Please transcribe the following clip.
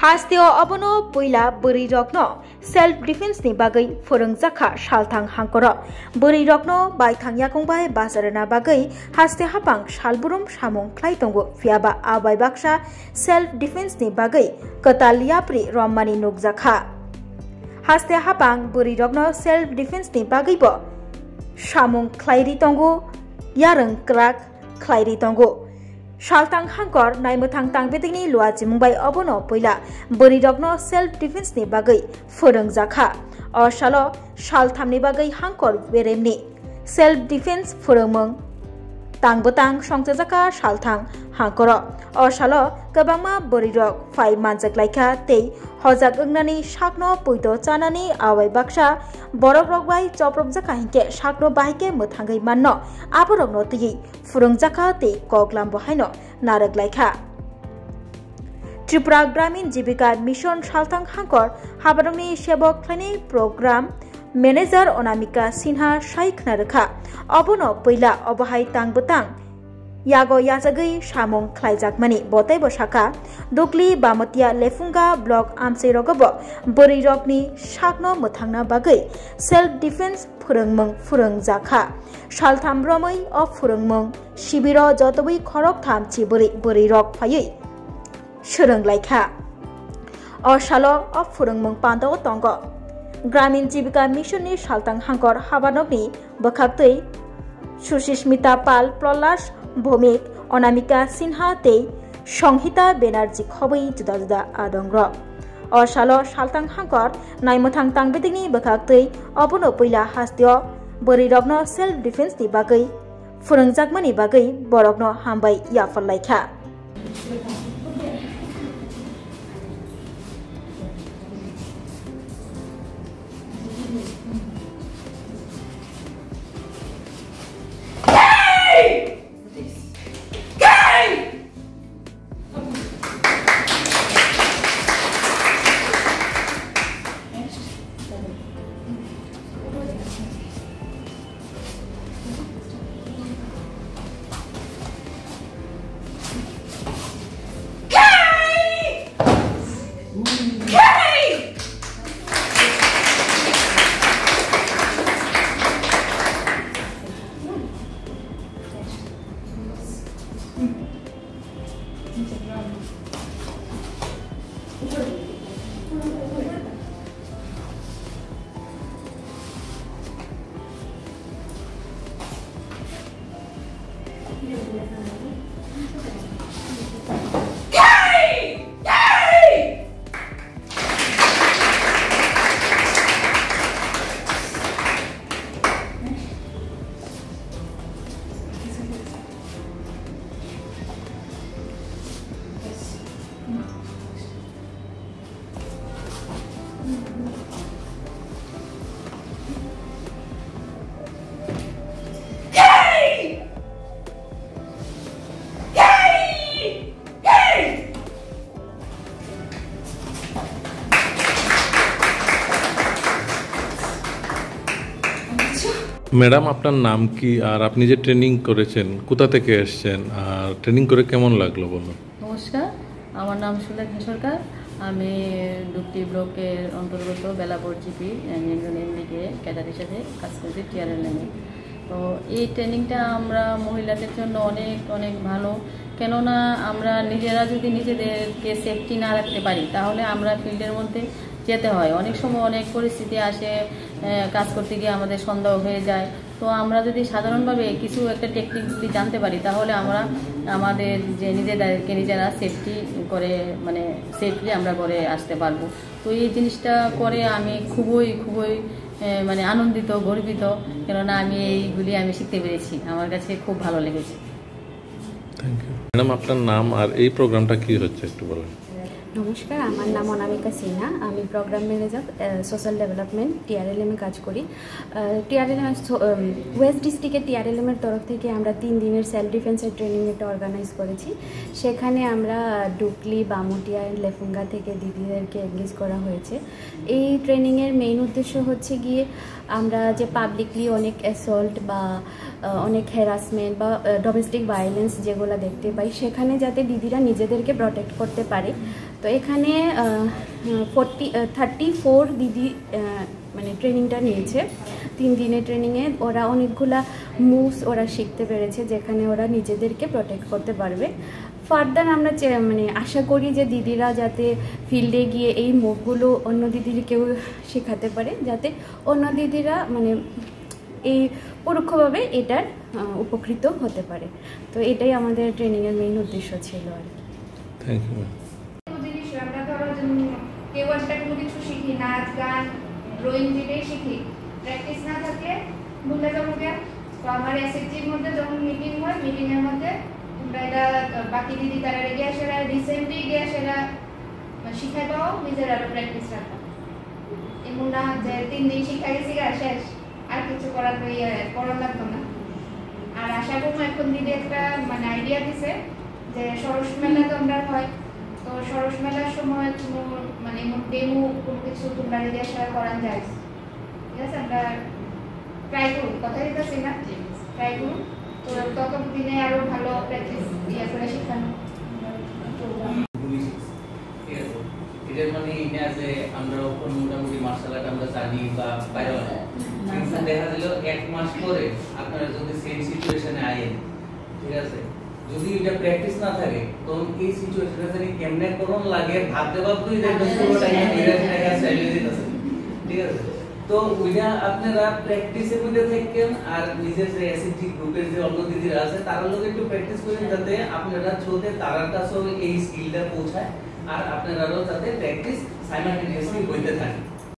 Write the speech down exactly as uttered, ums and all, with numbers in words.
Hasteo obono puila bwrwi rokno self defense ni bagwi phwrwngjakha salthang hangkoro. Bwrwi rokno baithang yakung bai bacha rwna bagwi haste hapang salbrum samung khlai tongo, phiyaba abai baksa self defense ni bagwi kwtal yapri rommani nukjakha. Haste hapang bwrwi rokno self defense ni bagwi bo samung khlai ri tongo, yarwng kwrak khlai ri tongo. Salthang hangkor naimwthang tangbetingni luachimung bai obono puila bwrwi rokno self defense ni bagwi phwrwngjakha. O salo salthamni bagwi hangkor beremni self defense phwrwngmung tangbwtang songchajakha salthang hangkoro. O salo kwbangma bwrwi rok phai manjak laikha tei hojak wngnani sakno puito chanani abai baksa borok rok bai chopropjakha hinkhe sakno bahai khe mwthangwi manno aborokno twiwi phwrwngjakha tei koklam bo haino narwk laikha. Tripura Gramin Jibika Mission salthang hangkor habarokni sebok khlainai program manager Onamika Sinha sai khna rwkha. Obono puila obohai tangbwtang yago yachagwi samung khlaijakmani bo teibo sakha, Dukli Bamatia Lefunga block amchai rogo bo bwrwi rokni sakno mwthangna bagwi self defense phwrwngmung phwrwngjakha. Saltham romwi o phwrwngmung sibiro jotobwi khoroktham chibwrwi bwrwi rok phaiwi swrwng laikha. O salo o phwrwngmung pandao tongo. Gramin Jibika Mission ni saltang hangkor habanokni bwkhaktwi Sushmita Pal, Prolash Bhomik, Onamika Sinha tei Songhita Banerjee khobwi juda juda adongrok. O salo saltang hangkor naimwthang tangbetingni bwkhaktwi obono puila hasteo bwrwi rokno self defense ni bagwi phwrwngjakmani bagwi borokno hambai yaphar laikha. Madam, আপনার নাম কি আর আপনি যে ট্রেনিং করেছেন, কোথা থেকে এসেছেন আর ট্রেনিং করে কেমন লাগলো বলুন? নমস্কার, আমার নাম সুলেখা সরকার। আমি ডুকলি ব্লকের অন্তর্গত বেলাবর জিপি, আমি একজন এমবিকে ক্যাডার হিসেবে কাজ করছি টিআরএলএম এ। তো এই ট্রেনিংটা আমরা মহিলাদের জন্য অনেক, অনেক ভালো, কেননা আমরা নিজেরা যদি নিজেদেরকে সেফটি না রাখতে পারি, তাহলে আমরা ফিল্ডের মধ্যে যেতে হয়। অনেক সময় অনেক পরিস্থিতি আসে, আহ, কাজ করতে গিয়ে আমাদের সন্দেহ হয়ে যায়। তো আমরা যদি সাধারণভাবে কিছু একটা টেকনিক যদি জানতে পারি, তাহলে আমরা আমাদের যে নিজেদেরকে নিজেরা সেফটি করে, মানে, সেফলি আমরা ঘরে আসতে পারবো। তো এই জিনিসটা করে আমি খুবই, খুবই, আহ, মানে, আনন্দিত, গর্বিত, কেননা আমি এইগুলি আমি শিখতে পেরেছি, আমার কাছে খুব ভালো লেগেছে। Thank you. ম্যাডাম, আপনার নাম আর এই প্রোগ্রামটা কি হচ্ছে একটু বলেন। নমস্কার, আমার নাম অনামিকা সিনহা। আমি প্রোগ্রাম ম্যানেজার, আহ, সোশ্যাল ডেভেলপমেন্ট, টিআরএলএম এ কাজ করি। আহ, টিআরএলএম এর সো-, উম, ওয়েস্ট ডিস্ট্রিক্টের টিআরএলএম এর তরফ থেকে আমরা তিন দিনের সেলফ ডিফেন্সের ট্রেনিং একটা অর্গানাইজ করেছি। সেখানে আমরা ডুকলি, বামুটিয়া অ্যান্ড লেফুঙ্গা থেকে দিদিদেরকে এনগেজ করা হয়েছে। এই ট্রেনিংয়ের মেইন উদ্দেশ্য হচ্ছে গিয়ে আমরা যে পাবলিকলি অনেক অ্যাসল্ট বা, আহ, অনেক হ্যারাসমেন্ট বা, আহ, ডোমেস্টিক ভায়োলেন্স যেগুলো দেখতে পাই, সেখানে যাতে দিদিরা নিজেদেরকে প্রোটেক্ট করতে পারে, তো এখানে ফোর্টি থার্টি ফোর দিদি আহ, মানে ট্রেনিংটা নিয়েছে। তিন দিনের ট্রেনিংয়ে ওরা অনেকগুলা মুভস ওরা শিখতে পেরেছে, যেখানে ওরা নিজেদেরকে প্রোটেক্ট করতে পারবে। ফার্দার আমরা চে- মানে আশা করি যে দিদিরা যাতে ফিল্ডে গিয়ে এই মুভগুলো অন্য দিদিদেরকেও শেখাতে পারে, যাতে অন্য দিদিরা মানে এই পরোক্ষভাবে এটার আহ, উপকৃত হতে পারে। তো এটাই আমাদের ট্রেনিংয়ের মেইন উদ্দেশ্য ছিল আর কি। Thank you. জিনিস আমরা ধরো যেমন কেউ একটা কোনো কিছু শিখি, নাচ গান, ড্রয়িং, যেটাই শিখি, প্র্যাকটিস না থাকলে ভুলে যাবো গিয়া। তো আমার এসএসজির মধ্যে যখন মিটিং হয়, মিটিং এর মধ্যে তোমরা এটা বাকি দিদি তারা গিয়া সেরা রিসেন্টলি গিয়া সেরা শিখাই পাও, নিজের আরো প্র্যাকটিস রাখো। এমন না যে তিন দিন শিখা গেছি গা শেষ, আর কিছু করার তো ইয়ে করার লাগতো না। আর আশা করবো এখন দিদি একটা মানে আইডিয়া দিছে যে সরস মেলা তো আমরা হয়, তো সরস মেলার সময় কোনো মানে এমন ডেমো কোনো কিছু তোমরা যদি আসলে করান যায়, ঠিক আছে? আমরা ট্রাই করুন, কথা দিতেছি না, ট্রাই করুন। তো তত দিনে আরো ভালো প্র্যাকটিস ইয়ে করে শেখানো। ঠিক আছে। এটার মানে এই না যে আমরা এখন মোটামুটি মার্শাল আর্ট আমরা জানি বা বাইরে অনেক, কিন্তু দেখা দিল এক মাস পরে আপনারা যদি সেম সিচুয়েশনে আইয়েন, ঠিক আছে, যদি এটা প্র্যাকটিস না থাকে, তখন এই সিচুয়েশনে জানি কেমনে করুন লাগে, ভাবতে ভাবতেই দেখবেন পুরো টাইম বিরাট টাকা স্টাইল হয়ে যেতেছে, ঠিক আছে। তো ওইটা আপনারা প্র্যাকটিসের মধ্যে থাকেন, আর নিজের যে এসএসজি গ্রুপের যে অন্য দিদিরা আছে তারার লগে একটু প্র্যাকটিস করেন, যাতে আপনারা থ্রুতে তারার কাছেও এই স্কিলটা পৌঁছায়, আর আপনারারও যাতে প্র্যাকটিস সাইমালটেনিয়াসলি হইতে থাকে।